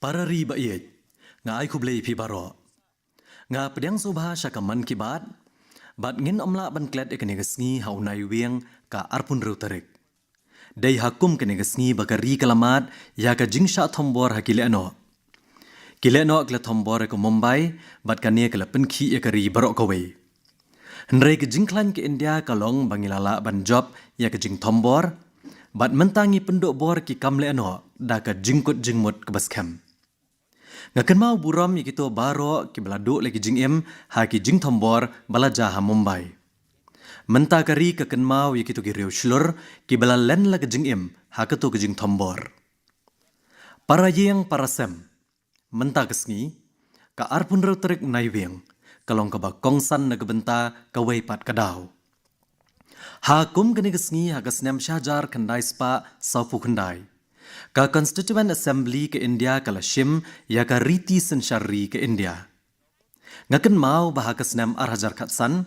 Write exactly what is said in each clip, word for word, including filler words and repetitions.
Para ri ba ïeit, nga ai khublei ïa phi baroh. Nga pdiang sngewbha sha ka Mann Ki Baat, bad ngin ym lah ban klet ïa kane ka sngi ha u Naiwieng ka arphew hynriew tarik. Dei ha kum kane ka sngi ba ka ri ka la mad ïa ka jingshah thombor ha ki lehnoh. Ki lehnoh ki la thombor ïa ka Mumbai, bad kane ka la pynkhih ïa ka ri baroh kawei. Hynrei ka jingkhlaiñ ka India ka long ba ngi la lah ban jop ïa ka jingthombor, bad mynta ngi pynduh bor ki kam lehnoh da ka jingkut jingmut kaba skhem. Nga kynmaw burom ïa kito baroh kiba la duh la ki jingim ha ki jingthombor ba la jia ha Mumbai. Mynta ka ri ka kynmaw ïa kito ki riewshlur kiba la len la ka jingim ha kato ka jingthombor. Para ïing para sem, mynta ka sngi, ka arphew hynriew tarik Naiwieng, ka long kaba kongsan na ka bynta kawei pat ka daw. Ha kum kane ka sngi ha ka snem shi hajar khyndai spah sawphew khyndai, ka Constituent Assembly ka India ka la shim ïa ka riti synshar ri ka India. Nga kynmaw ba ha ka snem ar hajar khatsan,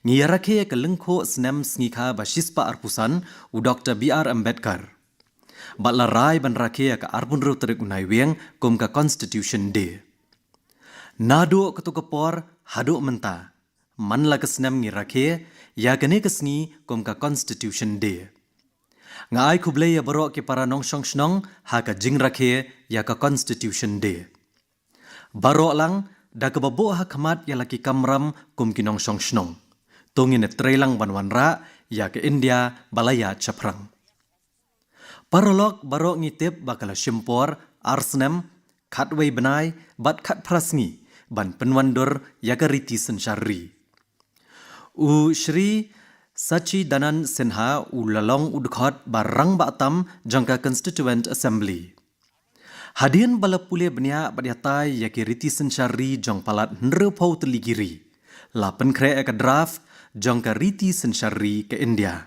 ngi ïarakhe ïa ka lyngkhuh snem sngikha ba shispah arphew san, u Doktor B R Ambedkar. Bad la rai ban rakhe ïa ka arphew hynriew tarik u Naiwieng kum ka Constitution Day. Naduh kato ka por haduh mynta, man la ka snem ngi rakhe ïa kane ka sngi kum ka Constitution Day. Nga ai khublei ïa baroh ki para nongshong shnong ha ka jingrakhe ïa ka Constitution Day. Baroh lang, da kaba buh ha khmat ïa la ki kamram kum ki nongshong shnong, to ngin ïatrei lang ban wanrah ïa ka India ba la ïaid shaphrang. Paralok, baroh ngi tip ba ka la shim por ar snem, khatwei bnai bad khatphra sngi ban pynwandur ïa ka riti synshar ri. U Shri Sachidanand Sinha u la long u dkhot ba rangbah tam jong ka Constituent Assembly. Hadien ba la pule bniah bad ïatai ïa ki riti synshar ri jong palat hynriewphew tylli ki ri, la pynkhreh ïa ka draft jong ka riti synshar ri ka India.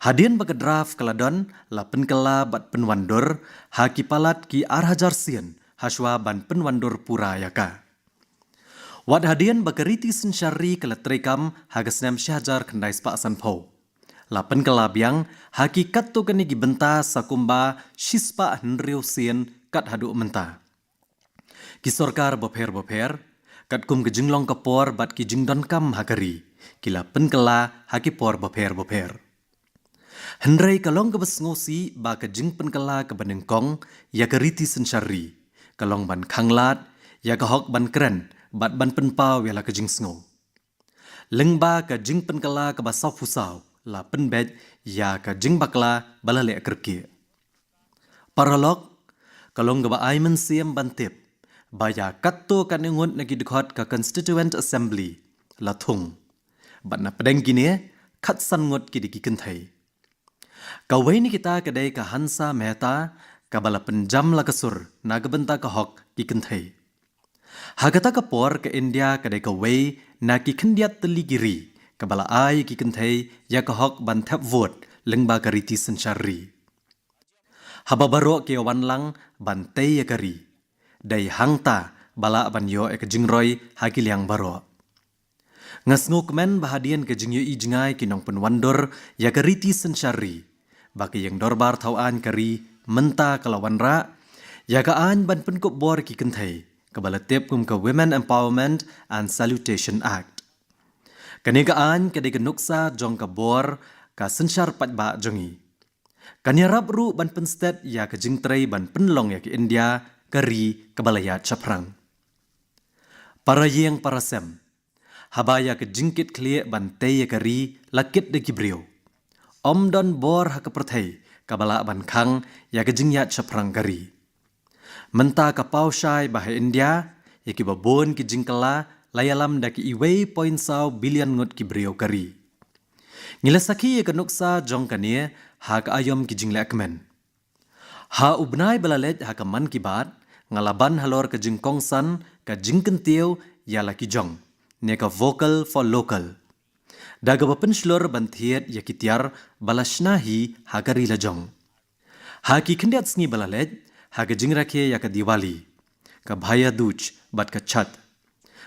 Hadien ba ka draft ka la don, la pynkylla bad pynwandur ha ki palat ki ar hajar sien hashwa ban pynwandur pura ïa ka. Wat hadien ba ka riti synshar ri ka la treikam ha ka snem shi hajar khyndai spah sanphew, la pynkylla biang ha ki katto katne ki bynta sa kumba shispah hynriew sien kat haduh mynta. Ki sorkar bapher bapher, katkum ka jinglong ka por bad ki jingdonkam ha ka ri, ki la pynkylla ha ki por bapher bapher. Hynrei ka long kaba sngewsih ba ka jingpynkylla kaba nyngkong ïa ka riti synshar ri ka long ban khanglad ïa ka hok ban kren bad ban pynpaw ïa la ka jingsngew. Lyngba ka jingpynkylla kaba sawphew saw, la pynbeit ïa ka jingbakla ba la leh kyrkieh. Paralok, ka long kaba ai mynsiem ban tip ba ïa katto katne ngut na ki dkhot ka Constituent Assembly la thung, bad na pdeng kine, khatsan ngut ki dei ki kynthei. Kawei na kita ka dei ka Hansa Mehta, kaba la pynjam la ka sur na ka bynta ka hok ki kynthei. Ha kata ka por ka India ka dei kawei na ki khyndiat tylli ki ri kaba la ai ki kynthei ïa ka hok ban thep vote lyngba ka riti synshar ri. Haba baroh ki ïa wan lang ban tei ïa ka ri, dei hangta ba lah ban ïoh ïa ka jingroi ha ki liang baroh. Nga sngewkmen ba hadien ka jingïohi jngai ki nongpynwandur ïa ka riti synshar ri, ba ka ïing dorbar thaw aiñ ka ri mynta ka la wanrah ïa ka aiñ ban pynkup bor ki kynthei, kaba la tip kum ka Women Empowerment and Salutation Act. Kane ka aiñ ka dei ka nuksa jong ka bor ka synshar paidbah jong ngi. Kan ïarap ruh ban pynstet ïa ka jingtrei ban pynlong ïa ka India ka ri kaba la ïaid shaphrang. Para ïing para sem, haba ïa ka jingkit khlieh ban tei ïa ka ri la kit da ki briew, ym don bor ha ka pyrthei kaba lah ban khang ïa ka jingïaid shaphrang ka ri. Mynta ka paw shai ba ha India, ïa kiba bun ki jingkylla la ïalam da ki uwei point saw billion ngut ki briew ka ri. Ngi la sakhi ïa ka nuksa jong kane ha ka aïom ki jinglehkmen. Ha u bnai ba la leit ha ka Mann Ki Baat, nga la ban halor ka jingkongsan ka jingkyntiew ïa la ki jong, ne ka vocal for local, da kaba pynshlur ban thied ïa ki tiar ba la shna hi ha ka ri la jong. Ha ki khyndiat sngi ba la leit, ha ka jingrakhe ïa ka Diwali, ka Bhaiya Dooj bad ka Chhath,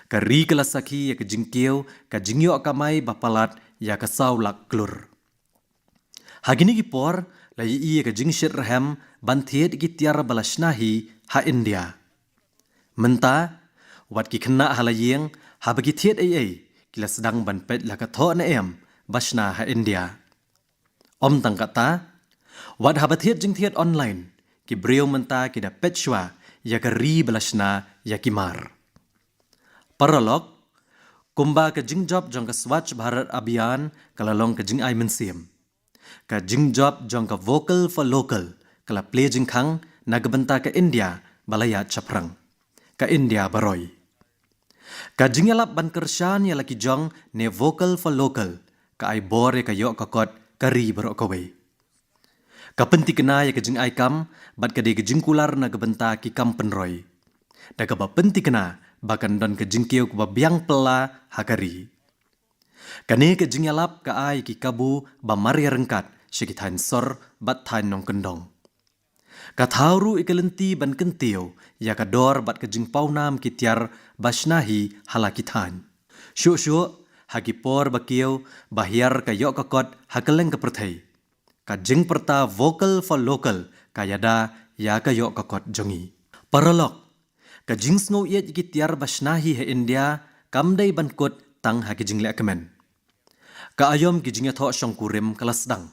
ka ri ka la sakhi ïa ka jingkiew ka jingïoh kamai ba palat ïa ka saw lak klur. Ha kine ki por, la ïohi ïa ka jingshit rhem ban thied ki tiar ba la shna hi ha India. Mynta, wat ki khynnah ha la ïing, haba ki thied ei ei, ki la sdang ban peit la ka thoh ne em ba shna ha India. Ym tang katta, wat haba thied jingthied online, ki briew mynta ki da peit shuwa ïa ka ri ba la shna ïa ki mar. Paralok, kumba ka jingjop jong ka Swachh Bharat Abhiyan ka la long ka jingai mynsiem, ka jingjop jong ka Vocal for Local ka la plie jingkhang na ka bynta ka India ba la ïaid shaphrang, ka India baroi. Ka jingïalap ban kyrshan ïa la ki jong ne Vocal for Local ka ai bor ïa ka ïoh ka kot ka ri baroh kawei. Ka pynthikna ïa ka jingai kam bad ka dei ka jingkular na ka bynta ki kam pynroi, da kaba pynthikna ba kan don ka jingkiew kaba biang pella ha ka ri. Kane ka jingïalap ka ai ki kabu ba mar ïa ryngkat sha ki thaiñ sor bad thaiñ nongkyndong. Ka thaw ruh ïa ka lynti ban kyntiew ïa ka dor bad ka jingpawnam ki tiar ba shna hi ha la ki thaiñ. Shuh shuh, ha ki por ba kiew ba hiar ka ïoh ka kot ha kylleng ka pyrthei, ka jingpyrta Vocal for Local ka ïada ïa ka ïoh ka kot jong ngi. Paralok, ka jingsngew ïeit ïa ki tiar ba shna hi ha India kam dei ban kut tang ha ki jingleh kmen. Ka aïom ki jingïathoh shongkurim ka la sdang.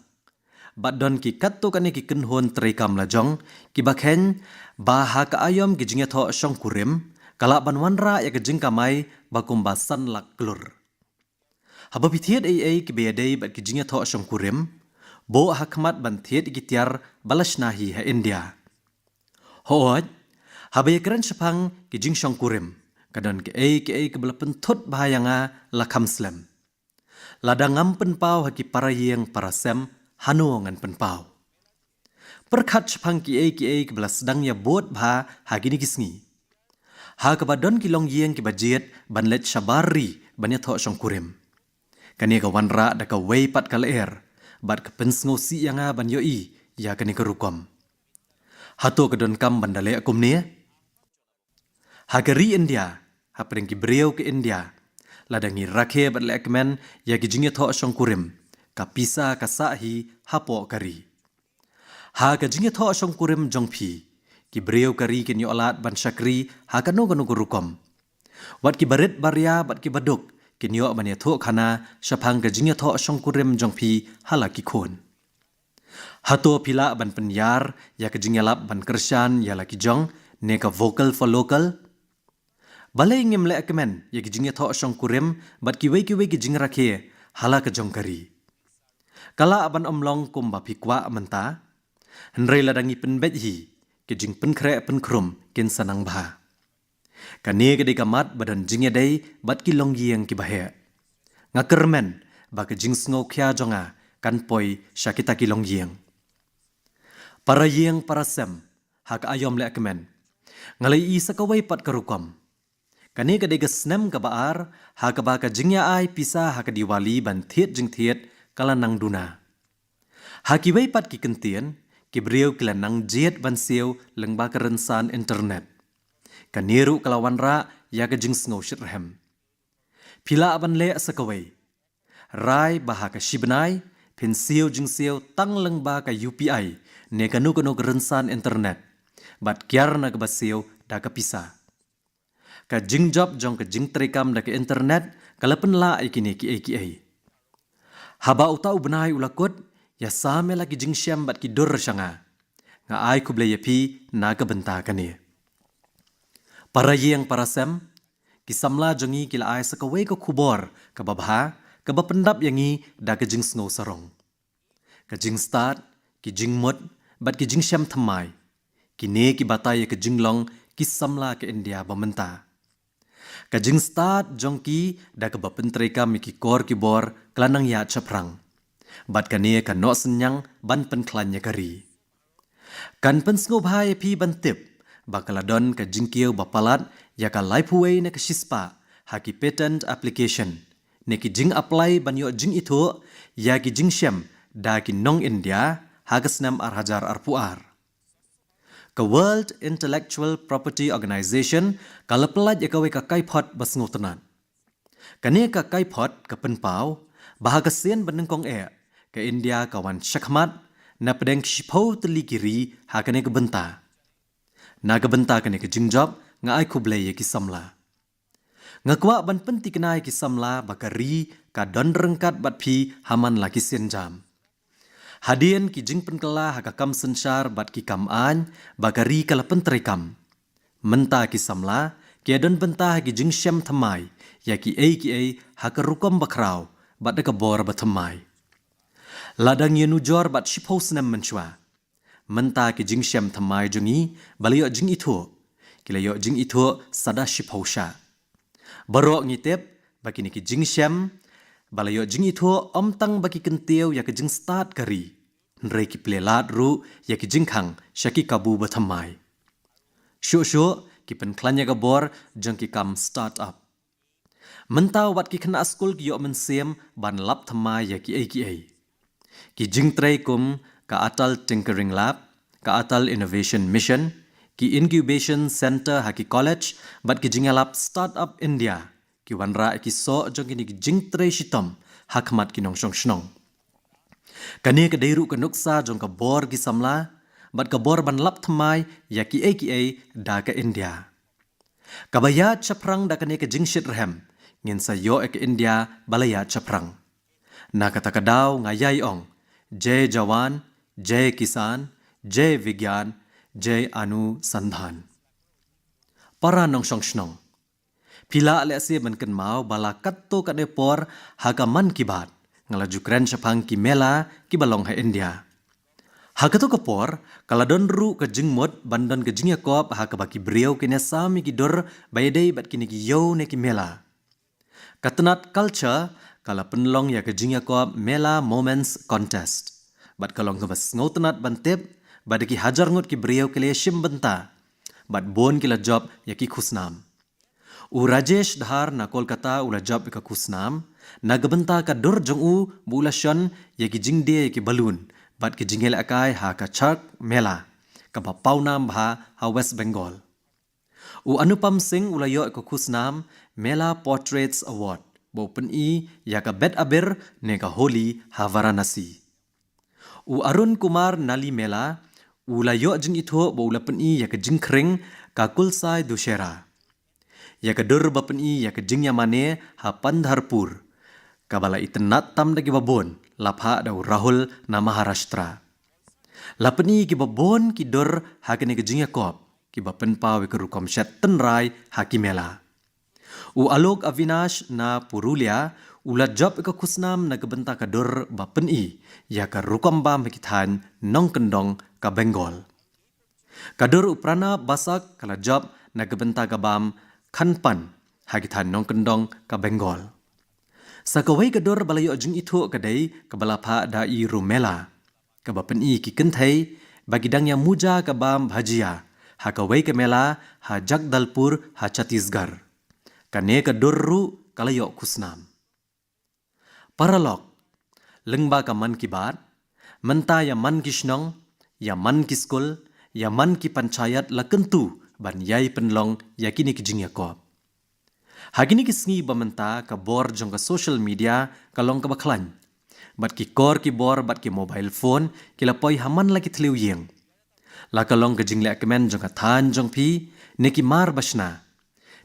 Bad don ki katto katne ki kynhun treikam la jong kiba kheiñ ba ha ka aïom ki jingïathoh shongkurim ka lah ban wanrah ïa ka jingkamai ba kumba san lak klur. Haba phi thied ei ei kiba ïadei bad ki jingïathoh shongkurim, buh ha khmat ban thied ïa ki tiar ba la shna hi ha India. Hooid, haba ïakren shaphang ki jingshongkurim, ka don kiei kiei kiba la pynthut bha ïa nga la kham slem. Lada ngam pynpaw ha ki para ïing para sem, hano ngan pynpaw? Pyrkhat shaphang kiei kiei kiba la sdang ïa bud bha ha kine ki sngi, ha kaba don ki longïing kiba jied ban leit shabar ri ban ïathoh shongkurim. Kane ka wanrah da kawei pat ka lyer bad ka pynsngewsih ïa nga ban ïohi ïa kane ka rukom. Hato ka donkam ban da leh kumne? Ha ka ri India, hapdeng ki briew ka India, lada ngi rakhe bad leh kmen ïa ki jingïathoh shongkurim, ka pisa ka sah hi hapoh ka ri. Ha ka jingïathoh shongkurim jong phi, ki briew ka ri kin ïoh lad ban shakri ha kano kano ka rukom. Wat kiba rit baria bad kiba duk kin ïoh ban ïathuh khana shaphang ka jingïathoh shongkurim jong phi ha la ki khun. Hato phi lah ban pynïar ïa ka jingïalap ban kyrshan ïa la ki jong ne ka Vocal for Local? Balei ngim leh kmen ïa ki jingïathoh shongkurim bad kiwei kiwei ki jingrakhe ha la ka jong ka ri? Ka lah ban ym long kumba phi kwah mynta, hynrei lada ngi pynbeit hi, ki jingpynkhreh pynkhrum kin sa nang bha. Kane ka dei ka mat ba don jingïadei bad ki longïing kiba heh. Nga kyrmen ba ka jingsngewkhia jong nga kan poi sha kita ki longïing. Para ïing para sem, ha ka aïom leh kmen, nga la ïohi sa kawei pat ka rukom. Kane ka dei ka snem kaba ar ha kaba ka jingïa ai pisa ha ka Diwali ban thied jingthied ka la nang duna. Ha kiwei pat ki kyntien, ki briew ki la nang jied ban siew lyngba ka rynsan internet. Kane ruh ka la wanrah ïa ka jingsngew shitrhem. Phi lah ban leh sa kawei. Rai ba ha ka shi bnai phin siew jingsiew tang lyngba ka U P I ne kano kano ka rynsan internet, bad kiar na kaba siew da ka pisa. Ka jingjop jong ka jingtreikam da ka internet ka la pynlah ïa kine kiei kiei. Haba uta u bnai u la kut, ïasam ïa la ki jingshem bad ki dur sha nga. Nga ai khublei ïa phi na ka bynta kane. Para ïing para sem, ki samla jong ngi ki la ai sa kawei ka khubor kaba bha, kaba pyndap ïa ngi da ka jingsngew sarong. Ka jingstad, ki jingmut bad ki jingshem thymmai, kine ki batai ïa ka jinglong ki samla ka India ba mynta. Ka jingstad jong ki da kaba pyntreikam ïa ki kor ki bor ka la nang ïaid shaphrang, bad kane ka noh synñiang ban pynkhlaiñ ïa ka ri. Kan pynsngewbha ïa phi ban tip ba ka la don ka jingkiew ba palat ïa ka laiphew wei ne ka shispah ha ki patent application, ne ki jing-apply ban ïoh jingithuh ïa ki jingshem da ki nong India ha ka snem ar hajar arphew ar. Ka World Intellectual Property Organization ka la pyllait ïa kawei ka kaiphod ba sngewtynnat. Kane ka kaiphod ka pynpaw ba ha ka sien ba nyngkong eh, ka India ka wan shakhmat napdeng ki shiphew tylli ki ri ha kane ka bynta. Na ka bynta kane ka jingjop, nga ai khublei ïa ki samla. Nga kwah ban pyntikna ïa ki samla ba ka ri ka don ryngkat bad phi ha man la ki sienjam. Hadien ki jingpynkylla ha ka kam synshar bad ki kam aiñ ba ka ri ka la pyntreikam, mynta ki samla ki ïadon bynta ha ki jingshem thymmai ïa kiei kiei ha ka rukom bakhraw bad da ka bor bathymmai. La dang ïanujor bad shiphew snem mynshuwa, mynta ki jingshem thymmai jong ngi ba la ïoh jingithuh, ki la ïoh jingithuh sa da shiphew shah. Baroh ngi tip ba kine ki jingshem ba la ïoh jingithuh ym tang ba ki kyntiew ïa ka jingstad ka ri, hynrei ki plie lad ruh ïa ki jingkhang sha ki kabu bathymmai. Shuh shuh ki pynkhlaiñ ïa ka bor jong ki kam start-up. Mynta wat ki khynnah skul ki ïoh mynsiem ban lap thymmai ïa kiei kiei. Ki jingtrei kum ka Atal Tinkering Lab, ka Atal Innovation Mission, ki Incubation Centre ha ki college bad ki jingïalap Start-up India ki wanrah ïa ki soh jong kine ki jingtrei shitom ha khmat ki nongshong shnong. Kane ka dei ruh ka nuksa jong ka bor ki samla bad ka bor ban lap thymmai ïa kiei kiei da ka India. Kaba ïaid shaphrang da kane ka jingshitrhem, ngin sa ïoh ïa ka India ba la ïaid shaphrang. Na kata ka daw nga ïai ong, Jai Jawan, Jai Kisan, Jai Vigyan, Jai Anusandhan. Para nongshong shnong, phi lah lehse ban kynmaw ba la katto katne por ha ka Mann Ki Baat nga la ju kren shaphang ki mela kiba long ha India. Ha kato ka por ka la don ruh ka jingmut ban don ka jingïakop ha kaba ki briew kin ïasam ïa ki dur ba ïadei bad kine ki ïew ne ki mela. Ka tnat Culture ka la pynlong ïa ka jingïakop Mela Moments Contest bad ka long kaba sngewtynnat ban tip ba da ki hajar ngut ki briew ki la ïashim bynta bad bun ki la jop ïa ki khusnam. U Rajesh Dhar na Kolkata u la jop ïa ka khusnam na ka bynta ka dur jong u ba u la shon ïa ki jingdie ïa ki balloon bad ki jingïalehkai ha ka Chak Mela kaba pawnam bha ha West Bengal. U Anupam Singh u la ïoh ïa ka khusnam Mela Portraits Award ba u pyni ïa ka bet aber ne ka Holi ha Varanasi. U Arun Kumar Nali Mela u la ïoh jingithuh ba u la pyni ïa ka jingkhring ka Kulsai Dussehra. Ïa ka dur ba pyni ïa ka jingïamane ha Pandharpur kaba la itynnad tam da kiba bun la phah da u Rahul na Maharashtra. La pyni ïa kiba bun ki dur ha kane ka jingïakop kiba pynpaw ïa ka rukom shet tynrai ha ki mela. U Alok Avinash na Purulia u la jop ïa ka khusnam na ka bynta ka dur ba pyni ïa ka rukom bam ha ki thaiñ nongkyndong ka Bengal. Ka dur u Pranab Basak ka la jop na ka bynta ka bam khanpan ha ki thaiñ nongkyndong ka Bengal. Sa kawei ka dur ba la ïoh jingithuh ka dei kaba la phah da i Rumela kaba pyni ki kynthei ba ki dang ïamuja ka bam bhajia ha kawei ka mela ha Jagdalpur ha Chhattisgarh. Kane ka dur ruh ka la ïoh khusnam. Paralok, lyngba ka Mann Ki Baat, mynta ïa man ki shnong, ïa man ki skul, ïa man ki panchayat la kyntu ban ïai pynlong ïa kine ki jingïakop. Ha kine ki sngi ba mynta ka bor jong ka social media ka long kaba khlaiñ bad ki kor ki bor bad ki mobile phone ki la poi ha man la ki thliew ïing. La ka long ka jinglehkmen jong ka thaiñ jong phi ne ki mar ba shna,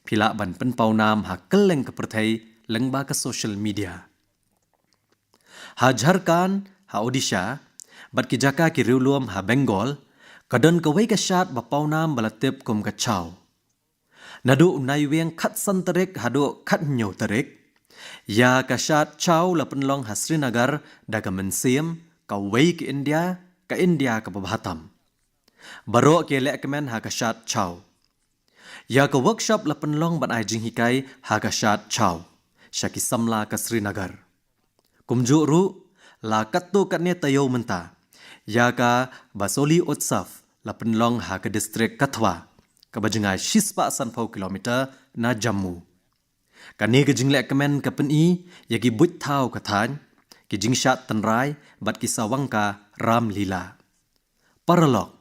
phi lah ban pynpaw nam ha kylleng ka pyrthei lyngba ka social media. Ha Jharkhand, ha Odisha bad ki jaka ki riewlum ha Bengal ka don kawei ka shad ba pawnam ba la tip kum ka Chau. Naduh u Naiwieng khatsan tarik haduh khathynñiew tarik, ïa ka shad Chau la pynlong ha Srinagar da ka mynsiem kawei ka India, ka India kaba bha tam. Baroh ki lehkmen ha ka shad Chau. Ïa ka workshop la pynlong ban ai jinghikai ha ka shad Chau sha ki samla ka Srinagar. Kumjuh ruh, la katto katne taïew mynta ïa ka Basoli Utsav la pynlong ha ka distrik Kathua kaba jngai shispah sanphew kilometer na Jammu. Kane ka jinglehkmen ka pyni ïa ki buit thaw ka thaiñ, ki jingshad tynrai bad ki sawang ka Ram Lila. Paralok,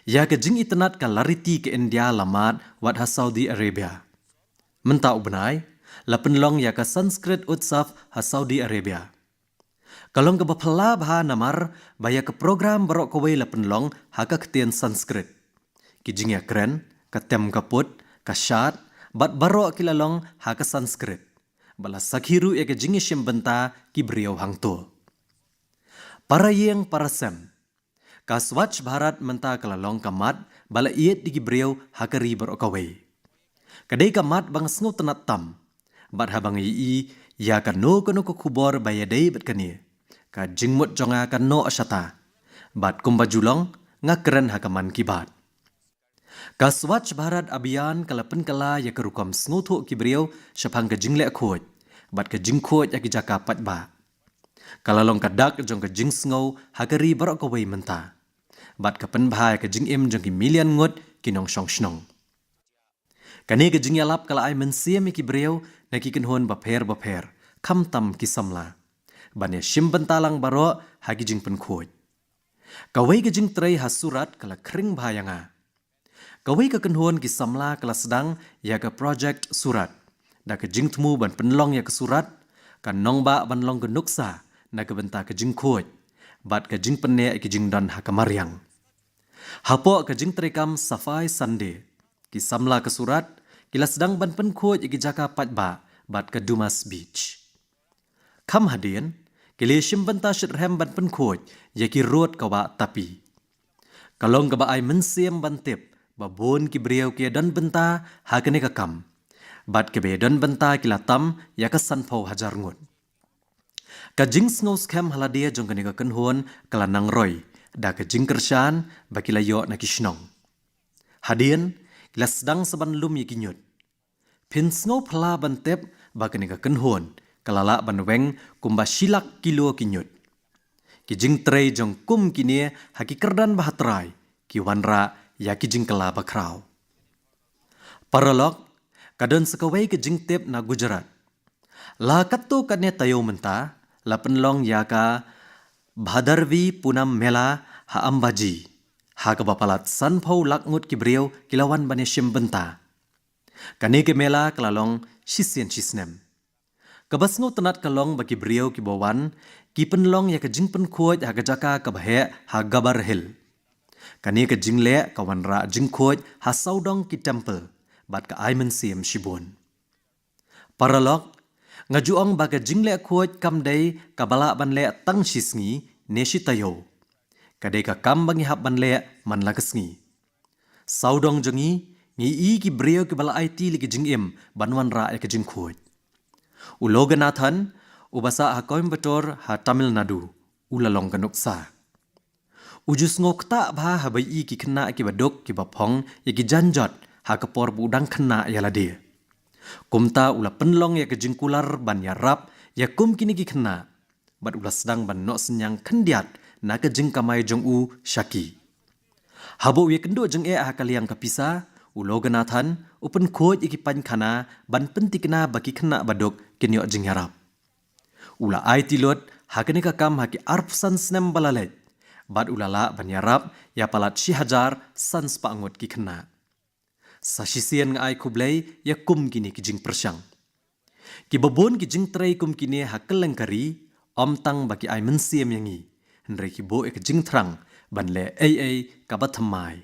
ïa ka jingitynnad ka lariti ka India la mad wat ha Saudi Arabia. Mynta u bnai la pynlong ïa ka Sanskrit Utsav ha Saudi Arabia. Ka long kaba phylla bha namar ba ïa ka program baroh kawei la pynlong ha ka ktien Sanskrit. Ki jingïakren, ka tem ka put, ka shad, bad baroh ki la long ha ka Sanskrit. Bad la sakhi ruh ïa ka jingïashim bynta ki briew hangto. Para ïing para sem. Ka Swachh Bharat mynta ka la long ka mat ba la ïeit da ki briew ha ka ri baroh kawei. Ka dei ka mat ba nga sngewtynnat tam. Bad haba nga ïohi ïa kano kano ka khubor ba ïadei bad kane, ka jingmut jong nga ka noh shata. Bad kumba ju long, nga kren ha ka Mann Ki Baat. Ka Swachh Bharat Abhiyan ka la pynkylla ïa ka rukom sngewthuh ki briew shaphang ka jingleh khuid bad ka jingkhuid ïa ki jaka paidbah. Ka la long ka dak jong ka jingsngew ha ka ri baroh kawei mynta. Bad ka pynbha ïa ka jingim jong ki million ngut ki nongshong shnong. Kane ka jingïalap ka la ai mynsiem ïa ki briew na ki kynhun bapher bapher, khamtam ki samla, ban ïashim bynta lang baroh ha ki jingpynkhuid. Kawei ka jingtrei ha Surat ka la khring bha ïa nga. Kawei ka kynhun ki samla ka la sdang ïa ka Project Surat da ka jingthmu ban pynlong ïa ka Surat ka nongbah ban long ka nuksa na ka bynta ka jingkhuid bad ka jingpynneh ïa ki jingdon ha ka mariang. Hapoh ka jingtreikam Safai Sunday, ki samla ka Surat ki la sdang ban pynkhuid ïa ki jaka paidbah bad ka Dumas Beach. Kham hadien, ki la ïashim bynta shitrhem ban pynkhuid ïa ki rud ka wah Tapi. Ka long kaba ai mynsiem ban tip ba bun ki briew ki ïadon bynta ha kane ka kam. Bad kiba ïadon bynta ki la tam ïa ka sanphew hajar ngut. Ka jingsngew skhem ha lade jong kane ka kynhun ka la nang roi da ka jingkyrshan ba ki la ïoh na ki shnong. Hadien, ki la sdang sa ban lum ïa ki ñiut. Phin sngew phylla ban tip ba kane ka kynhun ka la lah ban weng kumba shi lak kilo ki ñiut. Ki jingtrei jong kum kine ha ki kyrdan ba hatrai ki wanrah ïa ki jingkylla bakhraw. Paralok, ka don sa kawei ka jingtip na Gujarat. La katto katne taïew mynta la pynlong ïa ka Bhadarvi Punam Mela ha Ambaji, ha kaba palat sanphew lak ngut ki briew ki la wan ban ïashim bynta. Kane ka mela ka la long shisien shisnem. Kaba sngewtynnat ka long ba ki briew kiba wan ki pynlong ïa ka jingpynkhuid ha ka jaka kaba heh ha Gabbar Hill. Kane ka jingleh ka wanrah jingkhuid ha sawdong ki temple bad ka ai mynsiem shibun. Paralok, nga ju ong ba ka jingleh khuid kam dei kaba lah ban leh tang shi sngi ne shi taïew. Ka dei ka kam ba ngi hap ban leh man la ka sngi. Sawdong jong ngi, ngi ïohi ki briew kiba la aiti ïa ki jingim ban wanrah ïa ka jingkhuid. U Loganathan, uba sah ha Coimbatore ha Tamil Nadu, u la long ka nuksa. U ju sngew ktah bha haba ïohi ki khynnah kiba duk kiba phong ïa ki janjot ha ka por ba u dang khynnah ïa lade. Kumta u la pynlong ïa ka jingkular ban ïarap ïa kum kine ki khynnah. Bad u la sdang ban noh synñiang khyndiat na ka jingkamai jong u sha ki. Haba u ïakynduh jingeh ha ka liang ka pisa, u Loganathan u pynkhuid ïa ki painkhana ban pyntikna ba ki khynnah ba duk kin ïoh jingïarap. U la aiti lut ha kane ka kam ha ki arphew san snem ba la leit. Bad u la lah ban ïarap ïa palat shi hajar san spah ngut ki khynnah. Sa shisien nga ai khublei ïa kum kine ki jingpyrshang. Kiba bun ki jingtrei kum kine ha kylleng ka ri, ym tang ba ki ai mynsiem ïa ngi, hynrei ki buh ïa ka jingthrang ban leh ei ei kaba thymmai.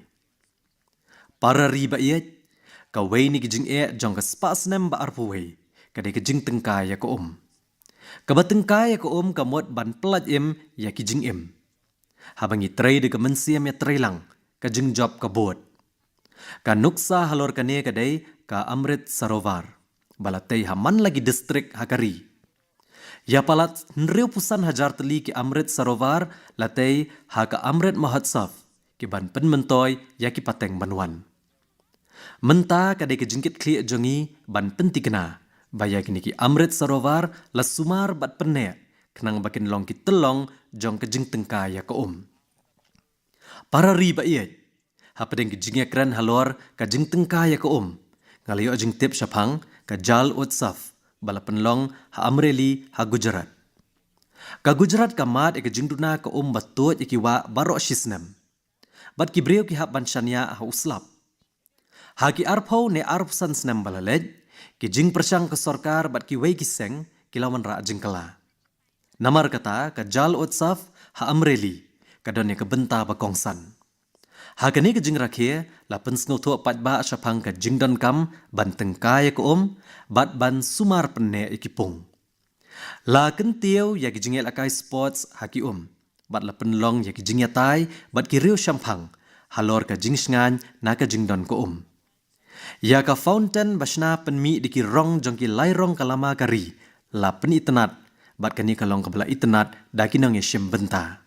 Para ri ba ïeit, kawei na ki jingeh jong ka spah snem ba arphew wei ka dei ka jingtyngkai ïa ka um. Kaba tyngkai ïa ka um ka mut ban pyllait im ïa ki jingim. Haba ngi trei da ka mynsiem ïatreilang, ka jingjop ka bud. Ka nuksa halor kane ka dei ka Amrit Sarovar, ba la tei ha man la ki distrik ha ka ri. Ïa palat hynriewphew san hajar tylli ki Amrit Sarovar la tei ha ka Amrit Mahotsav, ki ban pynmyntoi ïa ki pateng ban wan. Mynta ka dei ka jingkitkhlieh jong ngi ban pyntikna ba ïa kine ki Amrit Sarovar la sumar bad pynneh, khnang ba kin long ki tyllong jong ka jingtyngkai ïa ka um. Para ri ba ïeit, hapdeng ki jingïakren halor ka jingtyngkai ïa ka um, nga la ïoh jingtip shaphang ka Jal Utsav ba la pynlong ha Amreli ha Gujarat. Ka Gujarat ka mad ïa ka jingduna ka um ba tuid ïa ki wah baroh shi snem. Bad ki briew ki hap ban shaniah ha u slap. Ha ki arphew ne arphew san snem ba la leit, ki jingpyrshang ka sorkar bad kiwei ki seng ki la wanrah jingkylla. Namar kata ka Jal Utsav ha Amreli ka don ïa ka bynta ba kongsan. Ha kane ka jingrakhe, la pynsngewthuh paidbah shaphang ka jingdonkam ban tyngkai ïa ka um, bad ban sumar pynneh ïa ki pung. La kyntiew ïa ki jingïalehkai sports ha ki um, bad la pynlong ïa ki jingïatai bad ki riew shemphang halor ka jingshngaiñ na ka jingdon ka um. Ïa ka fountain ba shna pynmih da ki rong jong ki lai rong ka lama ka ri, la pynitynnad, bad kane ka long kaba la itynnad da ki nongïashim bynta.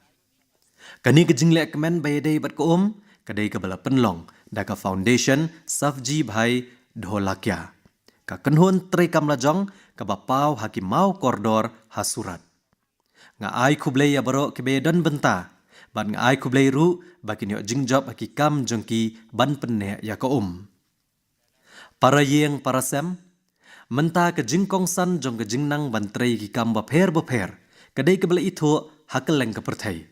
Kane ka jingleh kmen ba ïadei bad ka um, ka dei kaba la pynlong da ka Foundation Savjibhai Dholakia, ka kynhun treikam lajong kaba paw ha ki maw kordor ha Surat. Nga ai khublei ïa baroh kiba ïadon bynta, bad nga ai khublei ruh ba kin ïoh jingjop ha ki kam jong ki ban pynneh ïa ka um. Para ïing para sem, mynta ka jingkongsan jong ka jingnang ban trei ki kam bapher bapher ka dei kaba la ithuh ha kylleng ka pyrthei.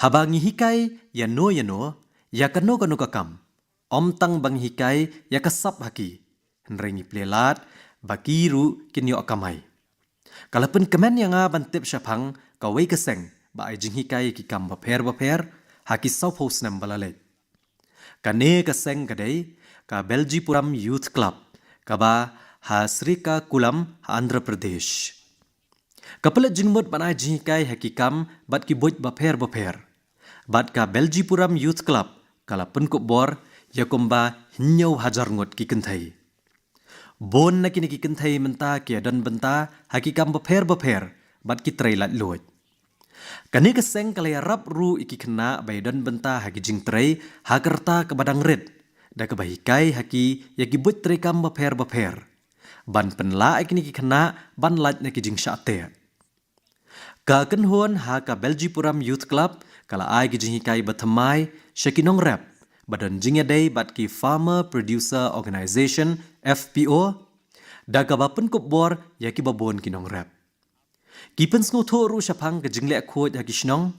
Haba ngi hikai ïano ïano ïa kano kano ka kam, ym tang ba ngi hikai ïa ka sap ha ki, hynrei ngi plie lad ba ki ruh kin ïoh kamai. Ka la pynkmen ïa nga ban tip shaphang kawei ka seng ba ai jinghikai ïa ki kam bapher bapher ha ki sawphew snem ba la leit. Kane ka seng ka dei ka Beljipuram Youth Club, kaba ha Srikakulam ha Andhra Pradesh. Ka pynleit jingmut ban ai jinghikai ha ki kam bad ki buit bapher bapher. Bad ka Beljipuram Youth Club ka la pynkup bor ïa kumba hynñiew hajar ngut ki kynthei. Bun na kine ki kynthei mynta ki ïadon bynta ha ki kam bapher bapher bad ki trei laitluid. Kane ka seng ka la ïarap ruh ïa ki khynnah ba ïadon bynta ha ki jingtrei ha ka rta kaba dang rit, da kaba hikai ha ki ïa ki buit treikam bapher bapher, ban pynlah ïa kine ki khynnah ban lait na ki jingshah teh. Ka kynhun ha ka Beljipuram Youth Club ka la ai ki jinghikai bathymmai sha ki nongrep ba don jingïadei bad ki Farmer Producer Organisation, F P O, da kaba pynkup bor ïa kiba bun ki nongrep. Ki pynsngewthuh ruh shaphang ka jingleh khuid ha ki shnong,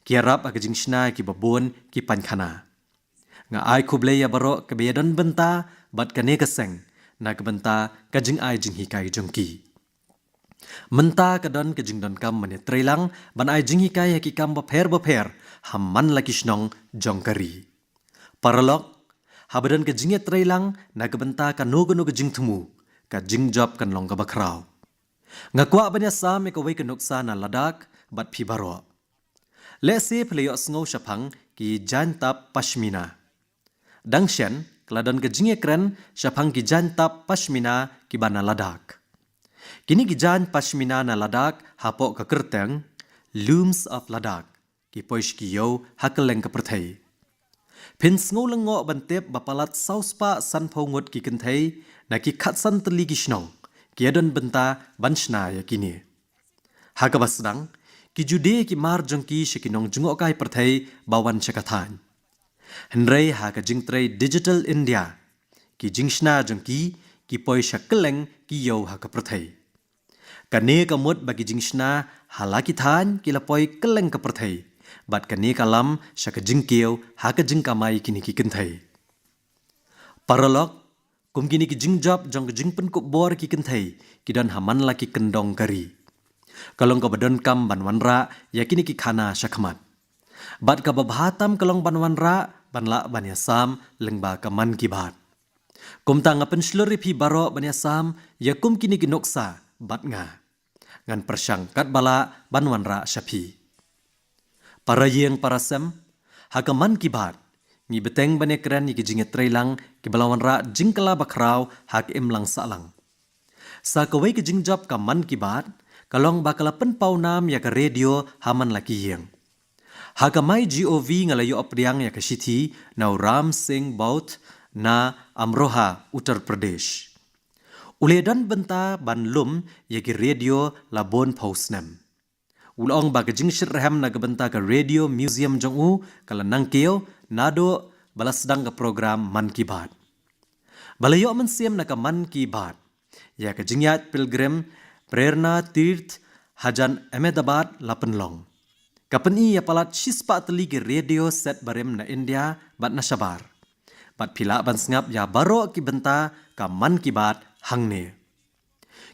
ki ïarap ha ka jingshna ïa kiba bun ki painkhana. Nga ai khublei ïa baroh kiba ïadon bynta bad kane ka seng na ka bynta ka jingai jinghikai jong ki. Mynta ka don ka jingdonkam ban ïatreilang ban ai jinghikai ha ki kam bapher bapher ha man la ki shnong jong ka ri. Paralok, haba don ka jingïatreilang na ka bynta kano kano ka jingthmu, ka jingjop kan long kaba khraw. Nga kwah ban ïasam ïa kawei ka nuksa na Ladakh bad phi baroh. Lehse phi la ïohsngew shaphang ki jaiñtap pashmina. Dang shen ka la don ka jingïakren shaphang ki jaiñtap pashmina kiba na Ladakh. Kine ki jaiñ pashmina na Ladakh hapoh ka kyrteng Looms of Ladakh ki poi sha ki ïew ha kylleng ka pyrthei. Phin sngew lyngngoh ban tip ba palat saw spah sanphew ngut ki kynthei na ki khatsan tylli ki shnong ki ïadon bynta ban shna ïa kine. Ha kaba sdang, ki ju die ki mar jong ki sha ki nongjngohkai pyrthei ba wan sha ka thaiñ. Hynrei ha ka jingtrei Digital India, ki jingshna jong ki ki poi sha kylleng ki ïew ha ka pyrthei. Kane ka mut ba ki jingshna ha la ki thaiñ ki la poi kylleng ka pyrthei, bad kane ka lam sha ka jingkiew ha ka jingkamai kine ki kynthei. Paralok, kum kine ki jingjop jong ka jingpynkup bor ki kynthei ki don ha man la ki kyndong ka ri. Ka long kaba donkam ban wanrah ïa kine ki khana shakhmat. Bad kaba bha tam ka long ban wanrah ban lah ban ïasam lyngba ka Mann Ki Baat. Kumta nga pynshlur ïa phi baroh ban ïasam ïa kum kine ki nuksa bad nga. Ngan pyrshang katba lah ban wanrah sha phi. Para ïing para sem, ha ka Mann Ki Baat ngi bteng ban ïakren ïa ki jingïatreilang kiba la wanrah jingkylla bakhraw ha ka imlang sahlang. Sa kawei ka jingjop ka Mann Ki Baat ka long ba ka la pynpaw nam ïa ka radio ha man la ki ïing. Ha ka MyGov nga la ïoh pdiang ïa ka shithi na u Ram Singh Baud na Amroha, Uttar Pradesh. U la ïadon bynta ban lum ïa ki radio la bun phew snem. U la ong ba ka jingshitrhem na ka bynta ka Radio Museum jong u ka la nangkiew naduh ba la sdang ka program Mann Ki Baat. Ba la ïoh mynsiem na ka Mann Ki Baat, ïa ka jingïaid pilgrim Prerna Tirth hajan Ahmedabad la pynlong. Ka pyni ïa palat shispah tylli ki radio set barim na India bad na shabar. Bad phi lah ban sngap ïa baroh ki bynta ka Mann Ki Baat hangne.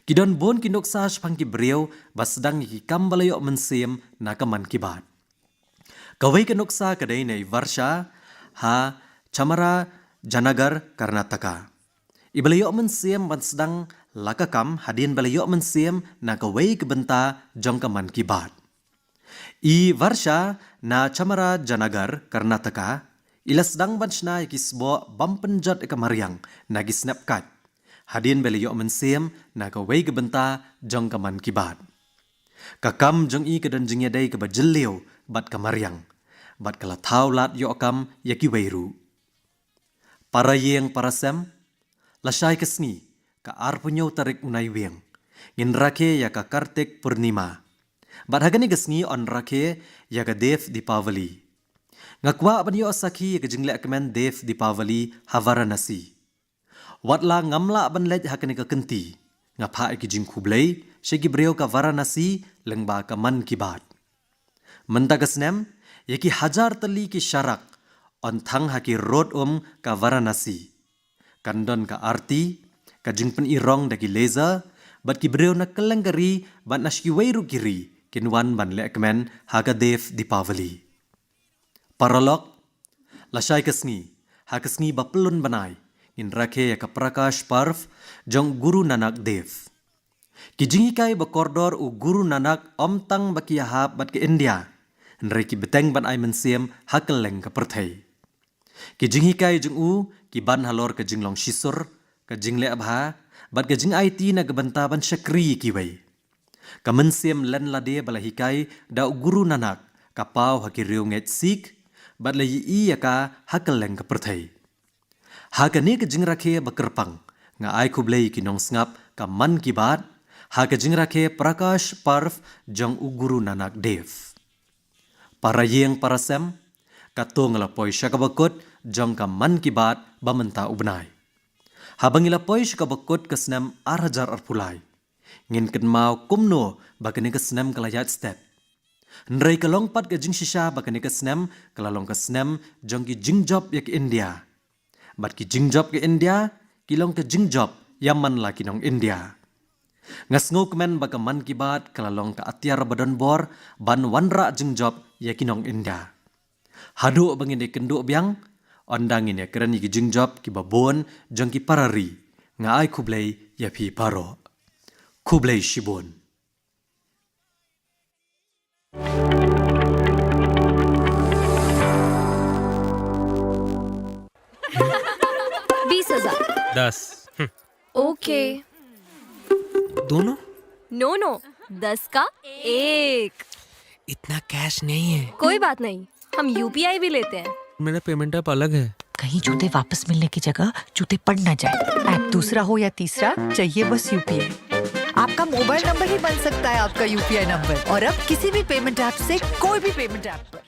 Ki don bun ki nuksa shaphang ki briew ba sdang ïa ki kam ba la ïoh mynsiem na ka Mann Ki Baat. Kawei ka nuksa ka dei na i Varsha ha Chamarajanagar, Karnataka. Iba la ïoh mynsiem ban sdang la ka kam hadien ba la ïoh mynsiem na kawei ka bynta jong ka Mann Ki Baat. I Varsha na Chamarajanagar, Karnataka, i la sdang ban shna ïa ki sboh bym pynjot ïa ka mariang na ki snep kait hadien ba la ïoh mynsiem na kawei ka bynta jong ka Mann Ki Baat. Ka kam jong i ka don jingïadei kaba jylliew bad ka mariang, bad ka la thaw lad ïoh kam ïa kiwei ruh. Para ïing para sem, lashai ka sngi, ka arphew hynñiew tarik u Naiwieng, ngin rakhe ïa ka Kartik Purnima. Bad ha kane ka sngi yn rakhe ïa ka Dev Deepavali. Nga kwah ban ïoh sakhi ïa ka jingleh kmen Dev Deepavali ha Varanasi. Wat la ngam lah ban leit ha kane ka kynti, nga phah ïa ki jingkhublei sha ki briew ka Varanasi lyngba ka Mann Ki Baat. Mynta ka snem, ïa ki hajar tylli ki sharak yn thang ha ki rud um ka Varanasi. Kan don ka arti, ka jingpynïarong da ki laser, bad ki briew na kylleng ka ri bad na sha kiwei ruh ki ri kin wan ban leh kmen ha ka Dev Deepavali. Paralok, lashai ka sngi, ha ka sngi ba pyllun bnai, ngin rakhe ïa ka Prakash Parv jong Guru Nanak Dev. Ki jinghikai ba kordor u Guru Nanak ym tang ba ki ïahap bad ka India, hynrei ki bteng ban ai mynsiem ha kylleng ka pyrthei. Ki jinghikai jong u ki ban halor ka jinglong shisur, ka jingleh bha, bad ka jingaiti na ka bynta ban shakri ïa kiwei. Ka mynsiem len lade ba la hikai da u Guru Nanak ka paw ha ki riewngeit Sikh, bad la ïohi ïa ka ha kylleng ka pyrthei. Ha kane ka jingrakhe ba kyrpang, nga ai khublei ïa ki nongsngap ka Mann Ki Baat ha ka jingrakhe Prakash Parv jong u Guru Nanak Dev. Para ïing para sem, katto nga la poi sha kaba kut jong ka Mann Ki Baat ba mynta u bnai. Haba ngi la poi sha kaba kut ka snem ar hajar arphew lai, ngin kynmaw kumno ba kane ka snem ka la ïaid stet. Hynrei ka long pat ka jingshisha ba kane ka snem ka la long ka snem jong ki jingjop ïa ka India. Bad ki jingjop ka India ki long ka jingjop ïa man la ki nong India. Nga sngewkmen ba ka Mann Ki Baat ka la long ka atiar ba don bor ban wanrah jingjop ïa ki nong India. Haduh ba ngin ïakynduh biang, ynda ngin ïakren ïa ki jingjop kiba bun jong ki para ri, nga ai khublei ïa phi baroh. Khublei shibun. बीस हजार। दस। हम्म। ओके। दोनों? नो, नो, दस का एक। इतना कैश नहीं है। कोई बात नहीं, हम यूपीआई भी लेते हैं। मेरा पेमेंट ऐप अलग है। कहीं जूते वापस मिलने की जगह जूते पड़ ना जाए। ऐप दूसरा हो या तीसरा, चाहिए बस यूपीआई। आपका मोबाइल नंबर ही बन सकता है आपका यूपीआई नंबर। और अब किसी भी पेमेंट ऐप से कोई भी पेमेंट ऐप पर